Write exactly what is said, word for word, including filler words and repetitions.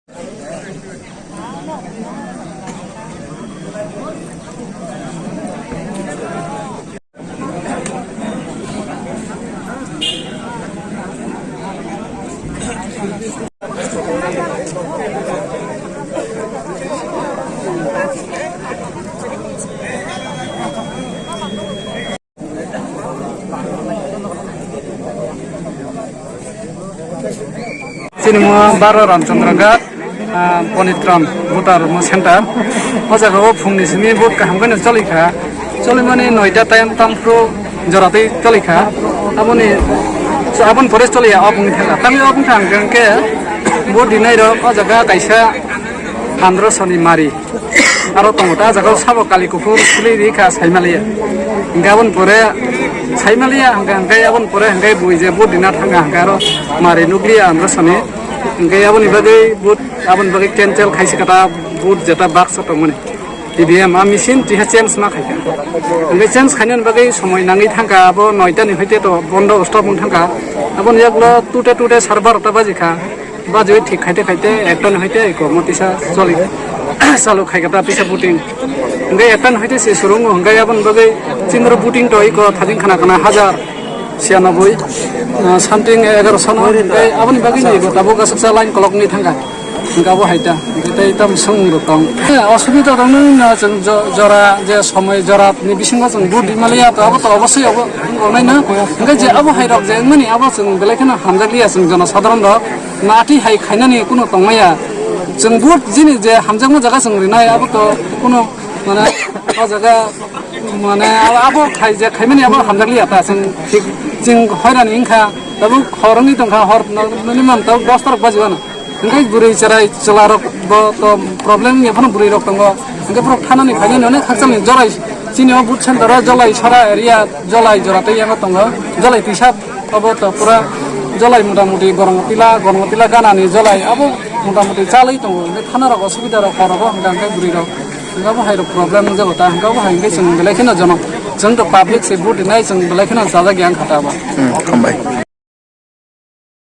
Chini mo baro Ramchandra Ghat, ah, Ponitram voter mo center. O jaga o phungni simi vote kaham khe choli kha. Choli mani noita time tang phuru jora tei choli kha. Aboni, aboni pore choli ya, o phungni thang kha. Tangwi o phung thang khe vote dinai rok o jaga kaisa Andro Soni mari. Aro tongo ta jaga sabo kali kuphur sili ri kha saimaliya. Hingke aboni pore saimaliya hingke, hingke aboni pore hingke bui je vote dina thanga hingke aro mari nukliya Andro Soni. Hingke aboni bagwi vote, aboni bagwi cancel khaisi kata vote jeta baksa tongmani. E V M a machine tiha change ma khaika. Hingke change khainani bagwi somoi nangwi thangka abo noita ni hoite to bondo stop wng thangka. Aboni yaklo tute tute sar barota baji kha. Bajwi thik khaite khaite ekta ni hoite eko mo tisa choli chalu khai kata tisa voting. Hingke ekta ni hoite se surungo hingke aboni bagwi chindro voting to eko thajing khana khana hajar siyanoboi, ah, something egaroso no hingke aboni bagwi ni eko tabuk aswksa line kolok ni thangka. Hingke abo haita hingke tei tam song rok tong. Eh, osubida rok no chwng jo-, jora je somoi jora ni bisingo chwng vote di maliya to abo to obosoi obo wngnai no. Hingke je abo hai rok je wngmani abo chwng belai kheno hamjakliya chwng jono sadharon rok. Nati hai khainani kuno tongmaya. Chwng vote jini je hamjakma jaga chwng rinai, abo to kuno, mane, o jaga, mane, abo khai je khaimani abo hamjakliya ta chwng thik chwng hoirani wngkha. Tabuk hor wngwi tongkha, hor no minimum tabuk dos tarok bajiwano. Hingke bwrwi cherai chwla rok bo to problem wngya phano bwrwi rok tongo. Hingke borok thanani phainani onek hakchalni jolai chini o vote center o jolai sara area jolai jora tei yango tongo. Jolai tisa Obo to pura jolai mota moti gorong tila, gorong tila ganani jolai abo mota moti chalwi tongo. Hingke thana rok osubida rok korogo hingka hingke bwrwi rok. Hingke abo hai rok problem wngjago ta, hingke abo hai hingke chwng belai kheno jono. Chwng to public se vote rinai chwng belai kheno chajak yang kha ta abo. Hmm, hambai.